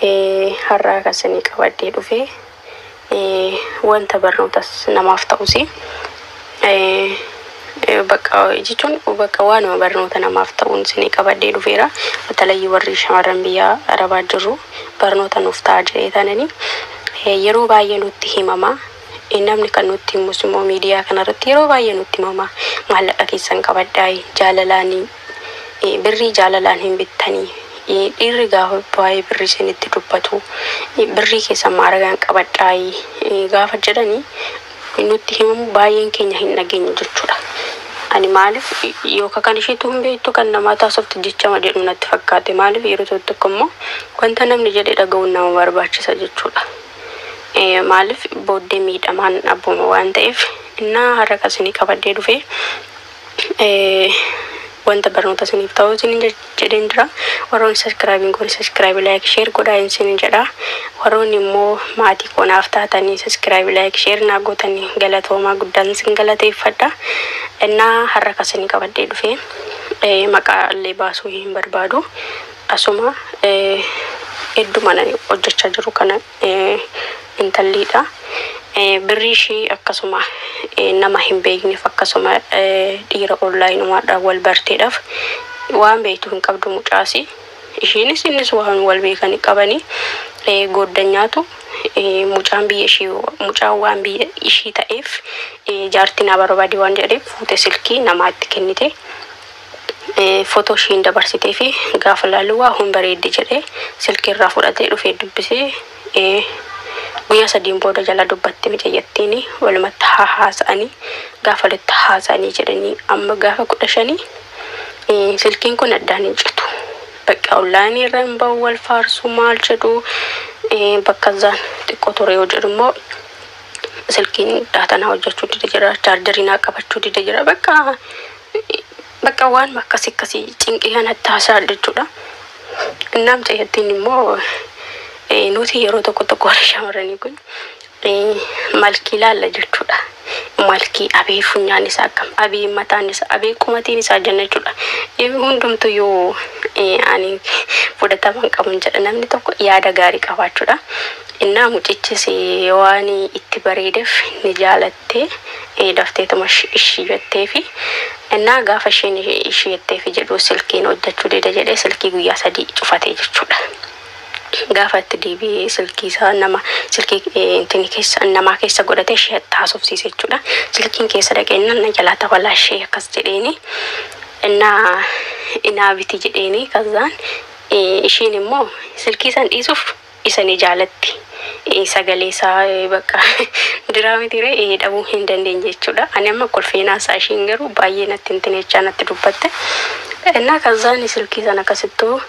Har'aa kan isinii qabadhee dhufe wanta barnootas namaaf ta'us, bakka jechuun bakka waanuma barnoota namaaf ta'uun isinii qabadhee dhufeera. Batalayyii warri shamarran biyya Arabaa jirru barnoota nuuf ta'a jedhee taananii yeroo baay'ee nutti himama. Namni kan nutti himus immoo miidiyaa kanarratti yeroo baay'ee nutti himama. Maallaqa keessan qabadhaa, jaalalaanii birrii jaalalaan hin bittanii. Dhiirri gaafa baay'ee birrii isinitti dubbatu, birrii keessan maaragaan qabadhaa gaafa jedhanii nutti himamu, baay'een keenya hin dhageenyu jechuudha. Ani maaliif yookaan kan isheetu hin beektu kan namaa taasiftu jechama jedhu natti fakkaate. Maaliif yeroo tokko tokko immoo wanta namni jedhe dhaga'uun nama barbaachisa jechuudha. Maaliif booddee miidhamaan abbuma waan ta'eef innaa har'a kan isinii qabadhee dhufe wanta barnoota isiniif ta'u isiniin jedheen jira. Warroonni subscribe hin goone subscribe, like, share godhaa isiniin jedha. Warroonni immoo maatii koonaaf taatanii subscribe, like, share naa gootanii, galatoomaa, guddaan isin galateeffadha. Innaa har'a kan isinii qabadhee dhufe maqaa illee baasuu hin barbaadu. Asuma hedduma hojjechaa jiru kana intalliidha. Birrii ishii akkasuma nama hin beekneef, akkasuma dhiira onlineumaadhaan wal barteedhaaf, waan beektu hin qabdu mucaasi. Ishiinis innis waan wal beekan qabanii gooddanyaatu mucaan biyya ishii, mucaan waan biyya ishii ta'eef, jaartii naa barbaade waan jedheef, fuute silkii namaatti kennite. Footoo ishiin dabarsitee fi gaafa laalu waa hun bareeddi jedhee silkii irraa fudhatee dhufee dubbisee, guyyaa 3n booda jala dubbatte mucayyattiin. Walumatti haa haasa'anii, gaafa walitti haasa'anii jedhanii, amma gaafa 15 silkiin kun addaan hin citu. Bakka onlineii irra hin bahu, wal faarsuu maal jedhu. Bakka isaan xiqqoo ture yoo jedhu immoo silkiin data naa hojjechuu dide jira, chargerii naa qabachuu dide jira, bakka waan akkasii akkasii cinqii kanatti haasaa jechuudha. Innaa mucayyattiin immoo, nuti yeroo tokko tokko warri shamarranii kun malkii laalla jechuudha. Malkii abee, funyaan isaa akkam, abee mataan isaa, abee qumatiin isaa jenna jechuudha. Hundumtuyyuu ani fudhatama hin qabu jedha, namni tokko yaada gaarii qabaachuudha. Innaa mucichis waan itti bareedeef ni jaalattee dafteetuma ishii jettee fi innaa gaafa isheen ishii jettee fi jedhu silkiin hojjechuu dida jedhee silkii guyyaa 3 cufatee jechuudha. Gaafa itti deebi'ee silkii isaa nama silkii intini keessa namaa keessa godhatee ishee haasofsiise jechuudha. Silkiin keessa dhaqeenna na jalaa tabalaa ishee akkas jedheeni. Innaa inaa biti jedheeni, kazaan ishiin immoo silkii san dhiisuuf isa ni jaalatti. Sagalee isaa bakka diraa miti dhabuu hin dandeenye jechuudha. Ani amma kolfeenaa isaa, ishiin garuu baay'ee natti hin tinechaa natti dubbatte. Innaa kazaan silkii sana akkasittuu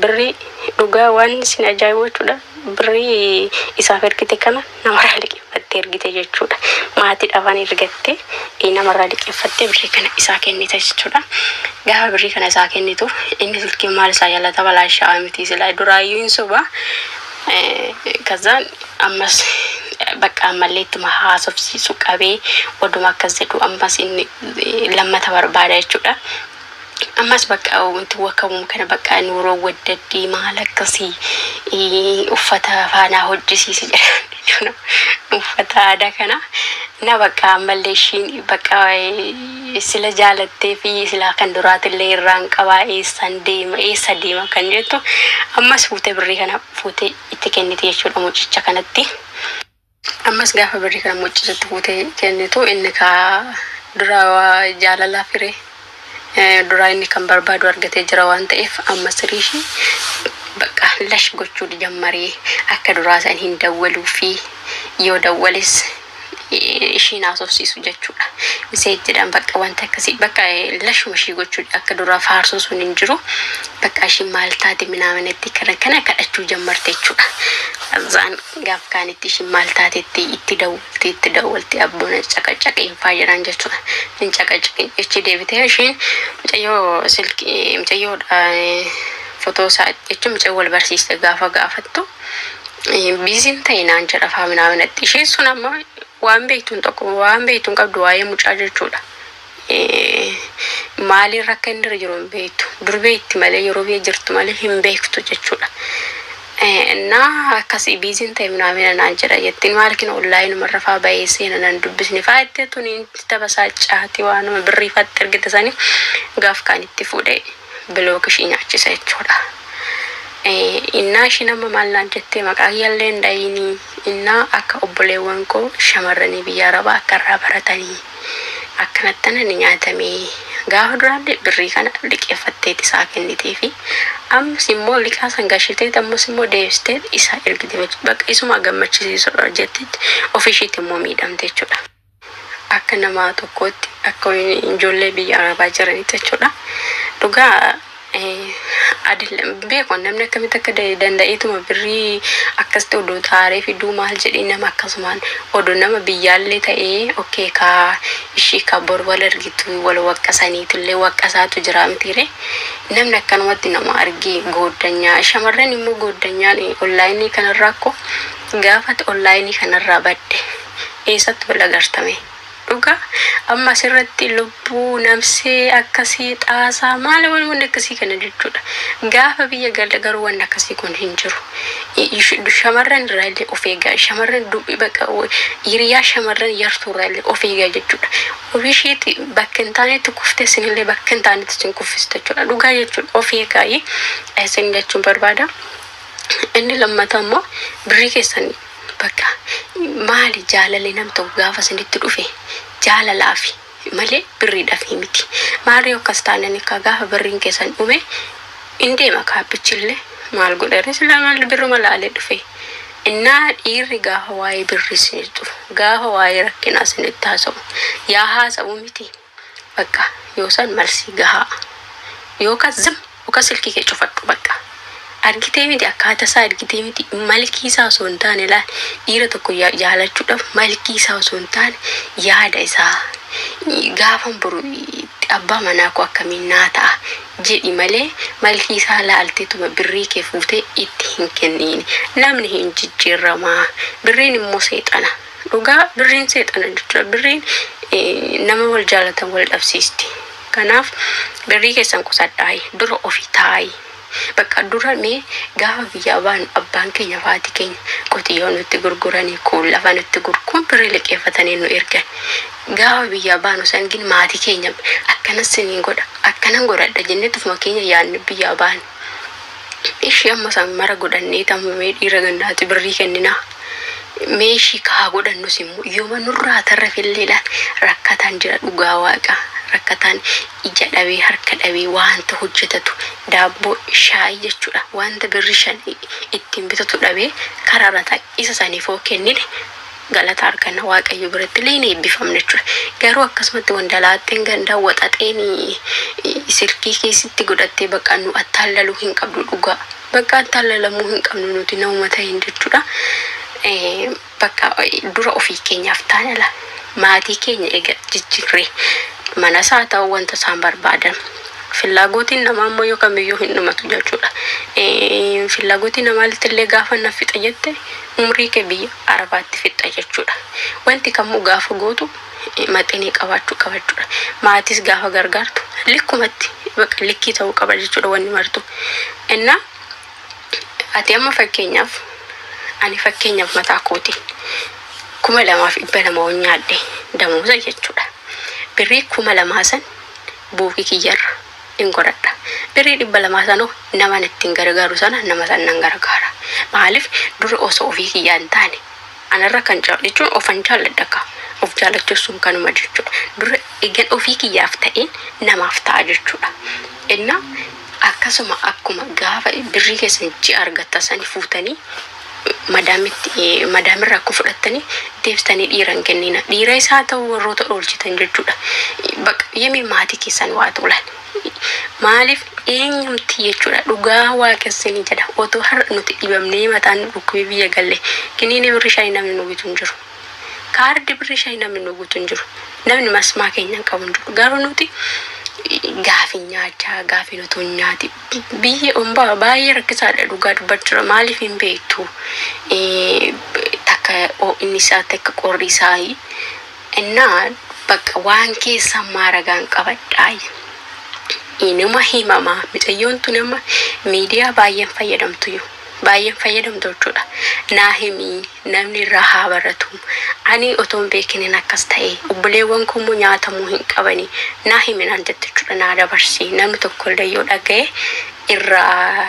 birrii, dhugaa waan isin ajaa'ibu jechuudha. Birrii isaaf ergite kana namarraa liqeeffattee ergite jechuudha. Maatii dhabaan ergattee namarraa liqeeffattee birrii kana isaa kennite jechuudha. Gaafa birrii kana isaa kennitu inni silkiin maal isaa jalata balaa sha'aa miti, silaa duraayyuu hin soba. Kazaan ammas bakka ammallee ittuma haasofsiisu qabee oduma akkas jedhu ammas inni lammata barbaada jechuudha. Ammas bakka wanti wakkamuun kana bakka nuuroo waddaddi maal akkasii uffata faanaa hojjisiisi jedhan, uffata aadaa kana na bakka ammallee ishiin bakka sila jaalattee fi sila kan duraatillee irraan qabaa, eessaan deema, eessa deema kan jettu, ammas fuutee birrii kana fuutee itti kennite jechuudha mucicha kanatti. Ammas gaafa birrii kana mucichatti fuutee kennitu, inni kaa dura jaalalaa firee duraa inni kan barbaadu argatee jira waan ta'eef, amma siriishii bakka lash gochuu jammaree, akka duraa san hin dawwaluu fi yoo dawwalis ishiin haasofsiisu jechuudha. Miseejjidhaan bakka wanta akkasii bakka lashuma ishii gochuu, akka duraa faarsuu sun hin jiru. Bakka ishiin maal taate minaaminatti kana kana kadhachuu jammarte jechuudha. Azaan gaaf kaanitti ishiin maal taatetti itti dawwalti, itti dawwalti, abboona caqacaqeen faa jedhan jechuudha. Hin caqacaqin jechi deebitee ishiin mucayyoo silkii mucayyoodha fotoo isaa jechuun mucayyoo wal barsiiste gaafa gaafattu, busyn ta'e naan jedha faa minaaminatti. Isheen sun amma waan beektuun tokko waan beektuun qabdu waa'ee mucaa jechuudha. Maaliirra akka inni irra jiru hin beektu. Dur beekti malee, yeroo biyya jirtu malee hin beektu jechuudha. Innaa akkasii busy n ta'e minaamina naan jedha jettiin maalkin online umarra faa bahee seena nan dubbisne faa jettee tuni tabasaa caati waanuma birrii faatti ergite sanii gaaf kaan itti fuudhee block ishii nyaachisa jechuudha. Innaa ishiin amma maal naan jettee maqaa kiyyallee hin dhayinii innaa akka obboleewwan koo shamarranii biyya arabaa akka irraa baratanii akkanatti ni nyaatamee gaafa duraallee birrii kana liqeeffatteet isaa kennitee fi ammas immoo liqaa san gashiteet ammas immoo deebistee isaa ergite bakka isuma gammachisiisudha jetteetti ofishiitti immoo miidhamte jechuudha. Akka nama tokkootti akka ijoollee biyya arabaa jiranitti jechuudha. Dhugaa beeku namni akkamitti akka danda'eetuma birrii akkasitti oduu taaree fiduu maal jedhee nama akkasumaan oduu nama biyyaallee ta'ee okay kaa ishii kaa bor wal argitu wal waqqasaniitullee waqqasaatu jira mitiire namni akkanumatti nama argee gooddanyaa shamarran immoo gooddanyaan online kanarraa akko gaafate online kanarraa badde eessatti wal agartame. Dhugaa amma asirratti lubbuu namsee akkasii xaasaa maal wanni akkasii kana jechuudha. Gaafa biyya galle garuu wanni akkasii kun hin jiru. Shamarran irraa illee of eegaa shamarran dubbii bakka hiriyaa shamarran yartuu irraa illee of eegaa jechuudha. Ofii isheetti bakka hin taanetti kuftee isinillee bakka hin taanetti isin kuffiste jechuudha. Dhugaa jechuudha of eegaa isin jechuun barbaada. Inni lammataa immoo birrii keessan bakka maali jaalalli nam tokko gaafa isinitti dhufe jaalalaafi malee birriidhaaf miti. Maarree akkas taanaan akka gaafa birriin keessan dhume hin deema kaabbichillee maal godhare silaa maal birruma laalee dhufe. Innaa dhiirri gaafa waa'ee birrii isinitti dhufu gaafa waa'ee rakkinaa isinitti haasa'u yaa haasa'u miti bakka yoosan malsii gahaa yookaan zim yookaan silkii kee cufadhu bakka. Argitee miti akkaataa isaa argitee miti malkii isaa osoo hin taane laal dhiira tokko jaalachuudhaaf malkii isaa osoo hin taane yaada isaa gaafan boru abbaa manaa koo akkamiin naa ta'a jedhi malee malkii isaa laalteetuma birrii kee fuutee itti hin kenniin namni hin jijjiiramaa birriin immoo seexana dhugaa birriin seexana jechuudha birriin nama wal jaalatan wal dhabsiisti kanaaf birrii keessan qusadhaayi dura ofii taayi. Bakka dura mee gaafa biyyaa baanu abbaan keenya faati keenya qotiyyoo nutti gurguranii kuun lafa nutti gurguran birrii liqeeffatanii nu ergan. Gaafa biyyaa baanu sangin maatii keenya akkanas siniin godha akkanan godhadha jennee tufuma keenya yaadne biyyaa baanu. Ishii amma san mara godhannee tammamee dhiira gandaati birrii kenninaa. Meeshii kaa godhannus immoo yooma nurraa tarrafillee laal rakkataan jira dhugaa waaqa. Rakkataan ija dhabee harka dhabee wanta hojjetatu daabboo shaayii jechuudha wanta birri shan ittiin bitatu dhabee karaarra taa'e isa saniif hoo kennine galata arganna waaqayyo biratti illee ni eebbifamna jechuudha. Garuu akkasumatti wandalaatteen gandaa waxaxeen silkii keessatti godhattee bakka nu attaallaluu hin qabdu dhugaa bakka attaallalamuu hin qabnu nuti namuma ta'een jechuudha. Bakka dura ofii keenyaaf taanala maatii keenya eega jijjiirree mana isaa ta'u wanta isaan barbaadan. Fillaagotiin namaa immoo yoo kamiyyuu hin dhumatu jechuudha. Fillaagotiin namaatti illee gaafa na fixa jette umrii kee biyya arabaatti fixa jechuudha. Wanti kamuu gaafa gootu maxinii qabaachuu qaba jechuudha. Maatis gaafa gargaartu likkumatti bakka likkii ta'uu qaba jechuudha wanni martu. Innaa ati amma fakkeenyaaf ani fakkeenyaaf mataa kooti 2200 nyaadhe damooza jechuudha. Birrii 2000 san buukii kiyyarra hin godhadha. Birrii 200 sanoo nama ittiin gargaaru sana nama san nan gargaara. Maaliif dura osoo ofii kiyyaa hin taane anarra kan caalu jechuun ofan jaalladha ka of jaalachuun kanuma jechuudha. Dura eegan ofii kiyyaaf ta'een namaaf ta'a jechuudha. Innaa akkasuma akkuma gaafa birrii keessan ji'a argatta sani fuutanii madaamitti madaamirraa akka fudhattanii deebistanii dhiira hin kennina. Dhiira isaa ta'u warroota oolchitan jechuudha. Bakka yemii maatii keessan waa tuulan. Maaliif eenyumti jechuudha dhugaa waaqessinii jedha otoo har'a nuti dhibamnee mataan dhukkubee biyya galle kiniini birri shanii namni nu bitu hin jiru. Kaardii birri shanii namni nu bitu hin jiru. Namni masmaa keenya hin qabu hin jiru. Garuu nuti gaafii nyaachaa gaafii nuti hin nyaati biyya ombaa baay'ee rakkisaadha dhugaa dubbachuudha maaliif hin beektu takka inni isaa takka qorri isaa innaa bakka waan keessa maaragaan qabadhaa. Inuma himamaa mucayyoon tun amma miidiyaa baay'een fayyadamtu Baay'een fayyadamtu jechuudha. Naa himii, namni irraa haa baratu. Ani otoo hin beekiniin akkas ta'e, obboleewwan koo immoo nyaatamuu hin qabani. Naa himi naan jette jechuudha, naa dabarsi. Namni tokkollee yoo dhaga'e irraa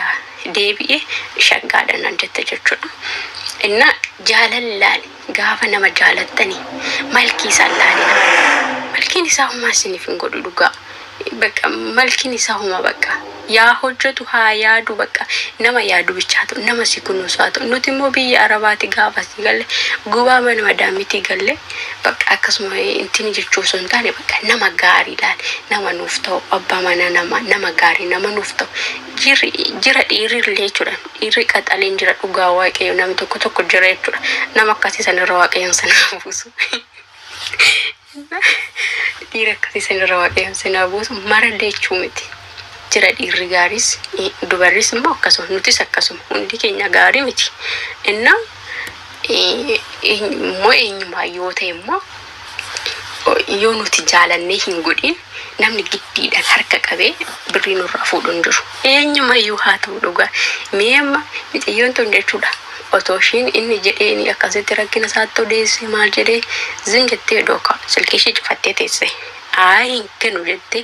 deebi'e shaggaadha naan jette jechuudha. Inna jaalallaan gaafa nama jaalattani malkii isaan laalina. Malkiin isaa homaa isiniif hin godhu dhugaa. Bakka malkiin isaa homaa bakka. Yaa hojjetu haa yaadu, bakka nama yaadu bichaa ta'u, nama si kunuunsu haa ta'u. Nuti immoo biyya Arabaati gaafa si galle, gubaa mana madaamitii galle, bakka akkasuma intini jechuu osoo hin taane, bakka nama gaarii laal, nama nuuf ta'u, abbaa mana nama gaarii nama nuuf ta'u. Jirri jira, dhiirri illee jechuudha. Dhiirri qaxaleen jira, dhugaa Waaqayyo, namni tokko tokko jira jechuudha. Nama akkasii sanirra Waaqayyoon sana buusu. Dhiira akkasii sanirra Waaqayyoon sana buusu marallee jechuu miti. Jira dhiirri gaariis, dubarris immoo akkasuma, nutis akkasuma, hundi keenya gaarii miti. Innaa immoo eenyumaa yoo ta'e immoo, yoo nuti jaalannee hin godhin, namni giddiidhaan harka qabee birrii nurraa fuudhu hin jiru. Eenyumayyuu haa ta'u dhugaa. Mee amma micayyoon tun jechuudha. Otoo ishiin inni jedheeni akkasitti rakkina isaatti odeesse, maal jedhee, zim jettee dooka silkii ishee cufattee teesse. Aayi, hin kennu jettee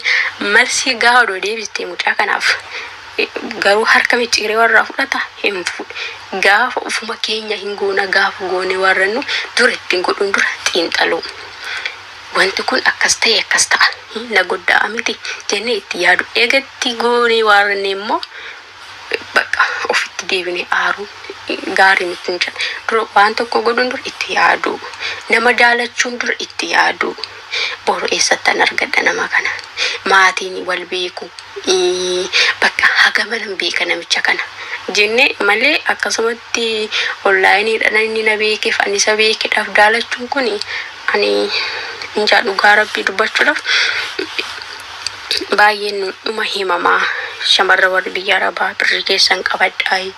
malsii gaafa odoo deebistee mucaa kanaaf, garuu harka micciiree warraa fudhata hin fuudhe. Gaafa ufuma keenya hin goona, gaafa goone warrannu dura ittiin godhuun dura xiinxaluu. Wanti kun akkas ta'e akkas ta'a, na godda'a miti jennee itti yaadu. Eegatti goonee warranne immoo bakka ofitti deebinee aaruu gaarii miti hin jedha. Dura waan tokko godhuun dura itti yaadu. Nama jaalachuun dura itti yaadu. Boru eessattan argadha nama kana? Maatiin wal beeku. Bakka hagama nan beeka namicha kana jennee malee, akkasumatti onlineiidhaan inni na beekeef ani isa beekedhaaf jaalachuun kun ani injaa, dhugaa Rabbii dubbachuudhaaf baay'een dhuma himamaa. Shamarra warri biyya Arabaa, birrii keessan qabadhaayi,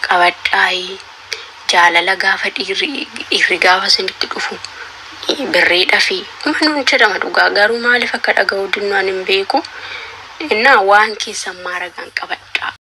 qabadhaayi. Jaalala gaafa dhiirri gaafa isinitti dhufu birriidha fi dhuma nuun jedhama dhugaa, garuu maaliif akka dhaga'u dinnaan hin beeku. Innaa waan keessan maaragaan qabadhaa.